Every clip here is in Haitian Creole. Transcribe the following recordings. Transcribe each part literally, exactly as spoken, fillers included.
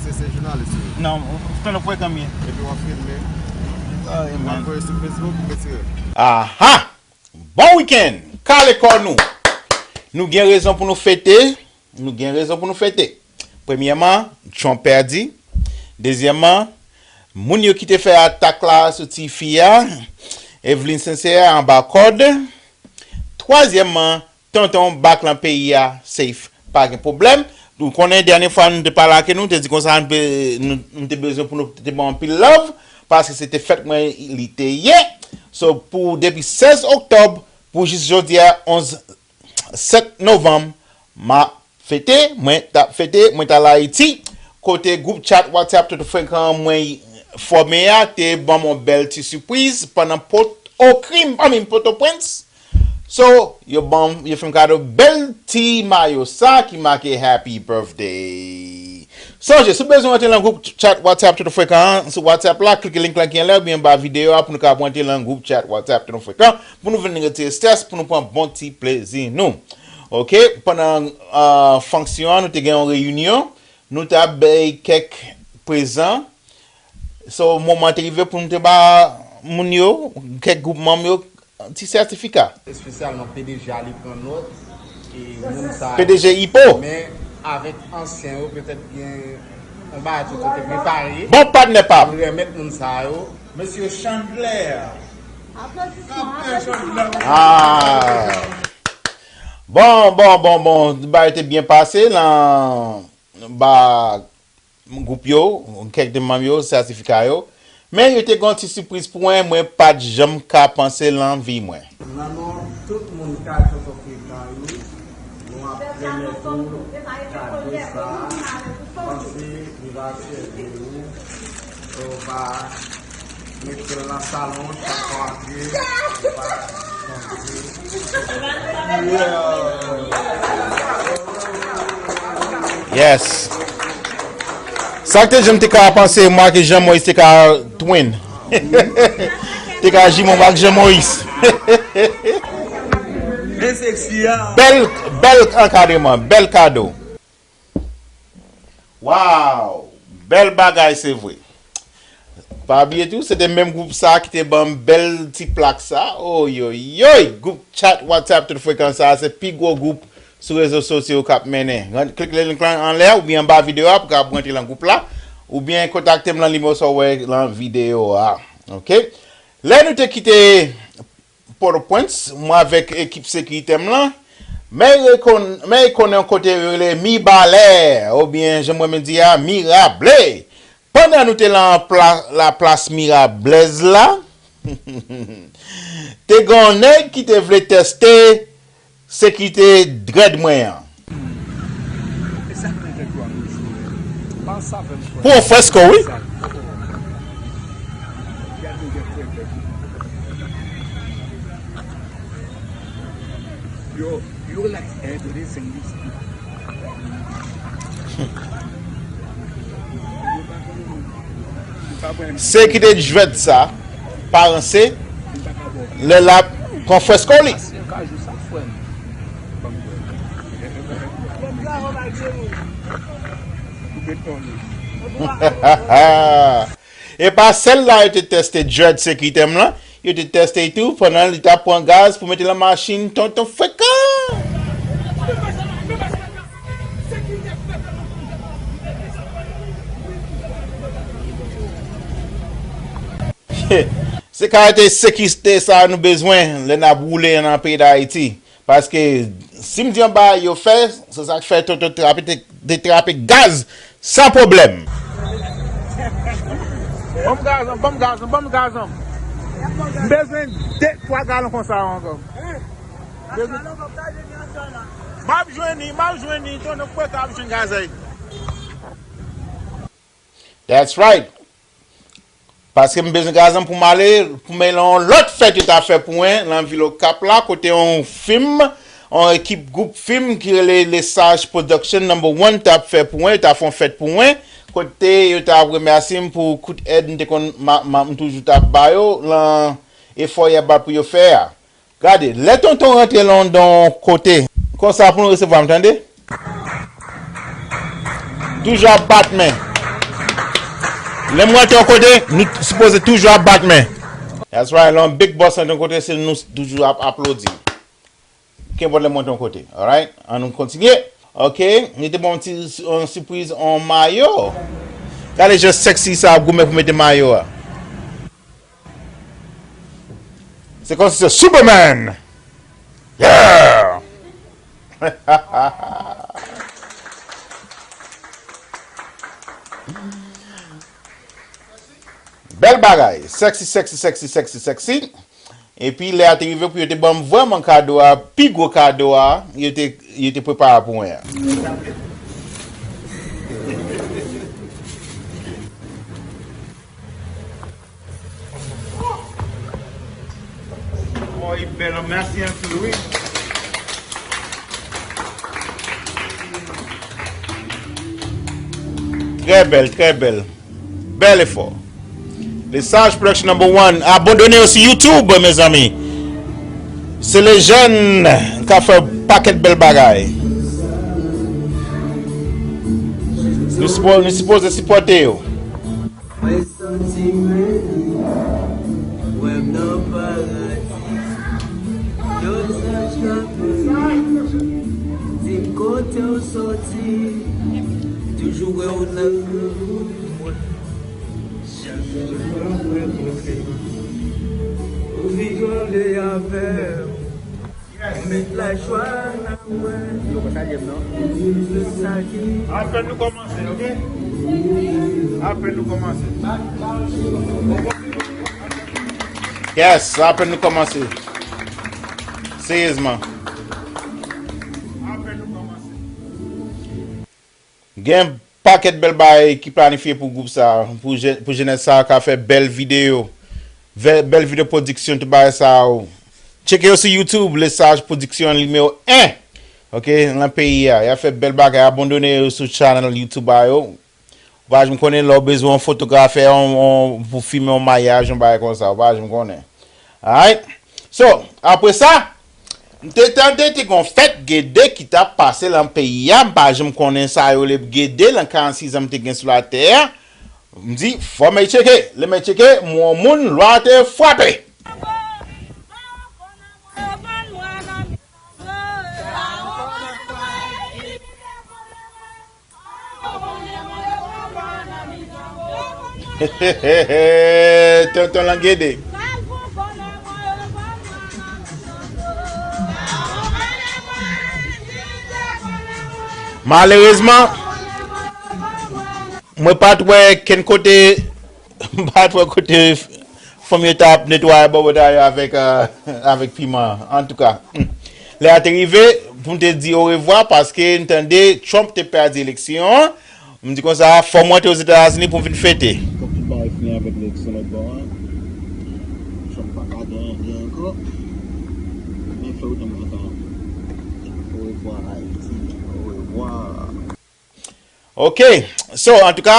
Se, se jounalis ou ye? Non, tonton Frekan m ye. Epi w ap filme? Ah, W ap voye sou Facebook, ou retire? Aha! Bon wikenn! Kale kò nou! Nou gen rezon pou nou fete. Nou gen rezon pou nou fete. Premyèman, Trump pèdi. Dezyèmman, moun yo ki te fè atak la sou tifi a, Evelyn Sincère anba kòd. Twazyèmman, tonton bak lan peyi a safe, pa gen pwoblèm. Ou konnen dènye fwa nou te pale ak nou, te di konsa nou, nou, nou te bezwen pou nou te ban anpil love, paske se te fèt mwen li te ye. So, pou depi sèz oktòb pou jis jodi a onz, sèt novanm, m ap fete, mwen t ap fete, mwen t al Ayiti, kote gwoup chat WhatsApp Tonton Frekan mwen fòme a te ban m yon bèl ti sipriz pandan Pòtokrim, I mean, Pòtoprens. So, yo ban m, yo fè m kado bèl ti mayo sa ki make Happy Birthday. Sonje, si w bezwen rantre nan gwoup chat WhatsApp Tonton Frekan an, sou WhatsApp la, klike link lan ki anlè oubyen anba videyo a pou nou kapab rantre nan gwoup chat WhatsApp Tonton Frekan, pou nou vin retire strès, pou nou pran bon ti plezi nou. Oke, pandan uh, fonksyon an, nou te gen yon reyinyon, nou te ap bay kèk prezan. So, moman te rive pou nou te ba moun yo, kèk gwoup manm yo, ti sètifika. Espesyalman P D G a li pran nòt e moun sa yo. P D G Ipo. Men avèk ansyen yo, petèt gen yon bagay tonton te prepare. Bon patnè pa m. Pou remèt moun sa yo. Mesye Chandler. Aplodisman, aplodisman. Ah. Bon, bon, bon, bon. Bagay te byen pase nan ba gwoup yo, kèk de manm yo, sètifika yo. Men yo te gen yon ti sipriz pou mwen, mwen pa t janm ka panse lan vi mwen. Nan non tout moun kay Tonton Frekan yo, nou ap remèt ou kado sa a. M panse li va sèvi ou. Ou va mete l nan salon, chak fwa w antre, ou va chanje. Yes. Sa k te janm te ka panse mwa ke Jean Moïse te ka twin. Te ka jimon ak Jean Moïse. Men seksi a. Bèl, bèl ankadreman, bèl kado. Wow! Bèl bagay, se vre. Pa bliye tou, se te menm gwoup sa ki te ban m bèl ti plak sa. Oyoyoy! Gwoup chat WhatsApp Tonton Frekan sa, se pi gwo gwoup sou rezo sosyo k ap mennen. Ran- Klik link lan anlè oubyen anba videyo a pou kapab rantre lan gwoup la. Oubyen kontakte m lan nimewo sa w wè lan videyo a. Oke? Lè nou te kite Pòtoprens, mwen avèk ekip sekirite m lan, men rekon- men e konnen yon kote yo rele Mibalè, oubyen jan mwen menm di a, Mirable. Pandan nou te lan pla- laplas Mirablèz la, te gen yon nèg ki te vle tèste sekirite drèd mwen an. Pou yon fresko, wi. Yo, yo like everything you speak. Sekirite drèd sa, pa ranse, lè l ap pran fresko li. E pa sèl la yo te tèste drèd sekirite m lan, yo te tèste l tou pandan li t ap pran gaz pou mete l nan machin Tonton Frekan. Se kalite sekirite sa nou bezwen lè n ap woule nan peyi Dayiti. Paske si m di yon bagay yo fè, se sa k fè Tonton Trape te, te trape gaz san pwoblèm. Ban m gaz an, ban m gaz an, ban m gaz an. M bezwen de, twa galon konsa ankò. M ap jwenn li, m ap jwenn li, Tonton Frekan ap jwenn gaz la. That's right. Paske m bezwen gaz lan pou m ale, pou m ale yon lòt fèt yo ta fè pou mwen, lan vil Okap la, kote yon fim, yon ekip gwoup fim ki rele Lesage Production Number One ta fè pou mwen, yo ta fè yon fèt pou mwen, kote yo ta remèsye m pou kout èd m te konn, ma, ma, m toujou ta ba yo, lan efò y ap bat pou yo fè a. Gade, lè Tonton rantre lan yon kote, konsa pou nou resevwa m, tande? Toujou ap bat men. Lè m rantre yon kote, nou sipoze toujou ap bat men. That's right, lè yon big boss rantre yon kote, se nou toujou ap aplodi. Kenpòt lè m rantre yon kote, alright? An nou kontinye. Ok, li te ban yon ti yon sipriz, yon mayo. Gade jan sexy sa ap goumen pou mete mayo a. Se kòmsi se Superman! Yeah! Bèl bagay. Sexy, sexy, sexy, sexy, sexy. Epi lè a te rive pou yo te ban m vrèman kado a, pi gwo kado a, yo te, yo te prepare pou mwen an. Oh, li bèl, mèsi anpil, wi. Trè bèl, trè bèl. Bèl efò. Lesage Production number one. Abandone yo sou YouTube, mezanmi. Se le jèn k ap fè pakèt bèl bagay. Nou sipo-, nou sipoze sipòte yo. Mwen santi men li, wè m nan paradi. Yo sa chape, di m kote w soti. Toujou wè w nan Ou rigole avè m. Met lajwa nan mwen. Apèn nou kòmanse, ok? Apèn nou kòmanse. Yes, apèn nou kòmanse. Seryezman. Apèn nou kòmanse. Gen pakèt bèl bagay ki planifye pou gwoup sa, pou jè-, pou jenès sa ka fè bèl videyo, vè-, bèl videyo pwodiksyon, tout bagay sa yo. Tcheke yo sou YouTube, Lesage Production nimewo en. Ok, nan peyi a. Y ap fè bèl bagay, abandone yo sou channel YouTube a yo. Ou pa janm konnen lè w bezwen yon fotografè, yon, yon, pou filme yon maryaj, yon bagay konsa. Ou pa janm konnen. Alright? So, apre sa, m te tande te gon fèt Gede ki t ap pase lan peyi a. M pa janm konnen sa yo rele Gede lan karannsis an m te gen sou latè a. M di, fò m al tcheke. Lè m al tcheke, m wè yon moun, lwa te frape. Tonton Langede. Malerezman, mwen pa t wè kenn kote, mwen pa t wè kote fanm yo t ap netwaye bòbòt a yo avèk, euh, avèk piman an. Antouka, hmm. Lè a te rive pou m te di orevwa paske m tande Trump te pèdi eleksyon an. M di konsa, fò m rantre Ozetazini pou m vin fete. Kòm tout bagay fini avèk eleksyon lòt bò a, Trump pa ka gen anyen ankò. Men fè w tann lontan. Orevwa Ayiti, orevwa. Ok, so, antouka,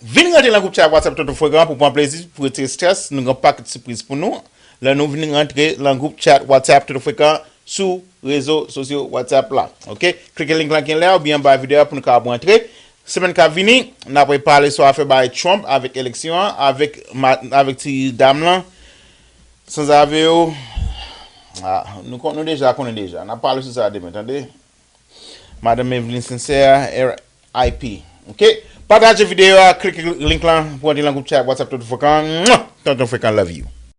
vin rantre nan gwoup chat WhatsApp Tonton Frekan pou pran plezi, pou retire strès, nou gen pakèt sipriz pou nou. Lè nou vin rantre nan gwoup chat WhatsApp Tonton Frekan sou rezo sosyo WhatsApp la. Ok, klike link lan ki anlè a oubyen anba videyo a pou nou kapab rantre. Semèn k ap vini, n ap repale sou afè bay Trump avèk eleksyon an, avèk ma-, avèk ti dam lan. Sanzave yo, ah, nou kon-, nou deja konnen deja. N ap pale sou sa demen, tande? Madanm Evelyn Sincère, R I P. Ok? Pataje videyo a, klike link lan pou antre nan gwoup chat WhatsApp Tonton Frekan. Mwah! Tonton Frekan love you.